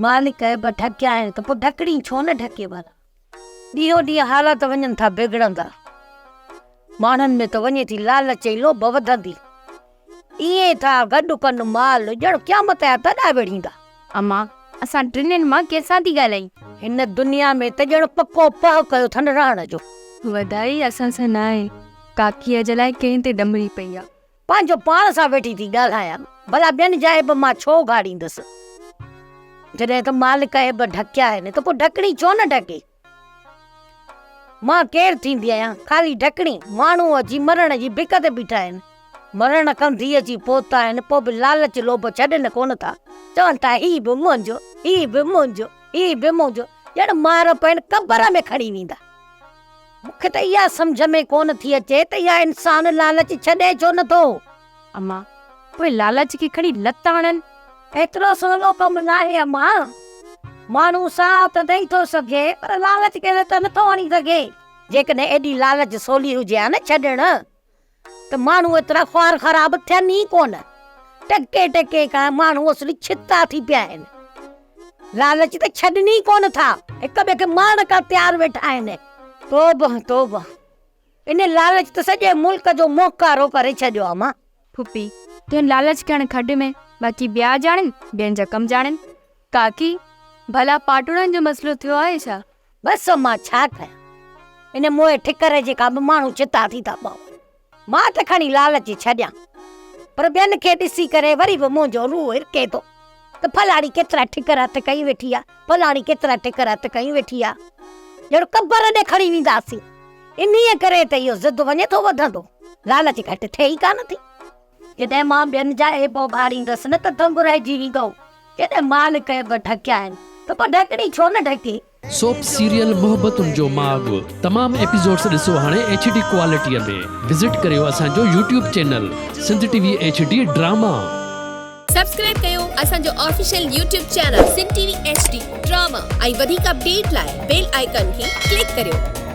مالڪ عيب ڍڪيا آهن ته پوء ڍڪڻي ڇو نه ڍڪي ڀلا. ڏينهون ڏينهن حالات وڃن ٿا بگڙندا. ماڻهن ۾ ته وڃي ٿي لالچ ۽ لوڀ وڌندي. ائين ٿا گڏ ڪن مال ڄڻ قيامت جا تڏا ويڙهيندا. امان، اسان ٽنهين مان ڪنهن سان ٿي ڳالهائين؟ هن دنيا ۾ ته ڄڻ پڪو پهه ڪيو اٿن رهڻ جو. وڌائي اسان سان ناهي. ڪاڪيء جي لاء ڪنهن تي ڏمري پئي آ. پنهنجو پاڻ سان ويٺي ٿي ڳالهايان، ڀلا ٻين جا عيب مان ڇو اگهاڙيندس؟ جڏهن ته مالڪ عيب ڍڪيا آهن ته پوء ڍڪڻي ڇو نه ڍڪي؟ مان ڪير ٿيندي آهيان، خالي ڍڪڻي، ماڻهو اچي مرڻ جي بک تي بيٺا آهن. مرڻ ڪنڌي اچي پهتا آهن، پوء به لالچ لوڀ ڇڏين ڪونه ٿا. چون ٿا هي به منهنجو، هي به منهنجو، هي به منهنجو، ڄڻ مار پين قبر ۾ کڻي ويندا. مون کي ته اها سمجهه ۾ ڪونه ٿي اچي ته اها انسان لالچ ڇڏي ڇو نه ٿو؟ امان، پوء لالچ کي کڻي لت هڻن. ايترو سولو ڪم ناهي امان. ماڻهو ساهه ته ڏئي ٿو سگهي پر لالچ کي لت نه ٿو هڻي سگهي. جيڪڏهن ايڏي لالچ سولي هجي ها نه ڇڏڻ ته ماڻهو ايترا خوار خراب ٿين ئي ڪونه. ٽڪي ٽڪي کان ماڻهو اصلي ڇتا ٿي پيا آهن. لالچ ته ڇڏن ئي ڪونه ٿا. هڪ ٻئي کي مارڻ کان تيار ويٺا آهن. توبه توبه. ان لالچ ته سڄي ملڪ جو منهن ڪارو ڪري ڇڏيو آ مان. ڦڦي، تون لالچ کڻ کڏ ۾، باقي ٻيا ڄاڻن، ٻين جا ڪم ڄاڻن. ڪاڪي، ڀلا پاٽوڙن جو مسئلو ٿيو آهي ڇا؟ بس مان ڇا ڪيان؟ ان موئي ٺڪر جي کان به ماڻهو ڇتا ٿي ٿا پون. مان ته کڻي لالچ ڇڏيان، پر ٻين کي ڏسي ڪري وري به منهنجو روح هرکي ٿو ته فلاڻي ڪيترا ٺڪر هٿ ڪئي ويٺي آ، فلاڻي ڪيترا ٺڪر هٿ ڪئي ويٺي آ. ڄڻ قبر ڏي کڻي وينداسين. انهيء ڪري ته اهو ضد وڃي ٿو وڌندو. لالچ گهٽ ٿئي ئي ڪانه ٿي. جڏهن مان ٻين جا عيب اگهاڙيندس نه ته دنگ رهجي ويندو. جڏهن مالڪ عيب ڍڪيا آهن ته پوء ڍڪڻي ڇو نه ڍڪي؟ سوپ سيريل محبتن جو ماڳ تمام ايپيسوڊس ڏسو هاڻي ايڇ ڊي ڪوالٽي ۾ وزٽ ڪريو اسان جو YouTube channel Sindh T V H D drama. Subscribe ڪيو اسان جو official YouTube channel Sindh T V H D drama ۽ وڌيڪ اپڊيٽ لاء بيل آئيڪان کي ڪلڪ ڪريو.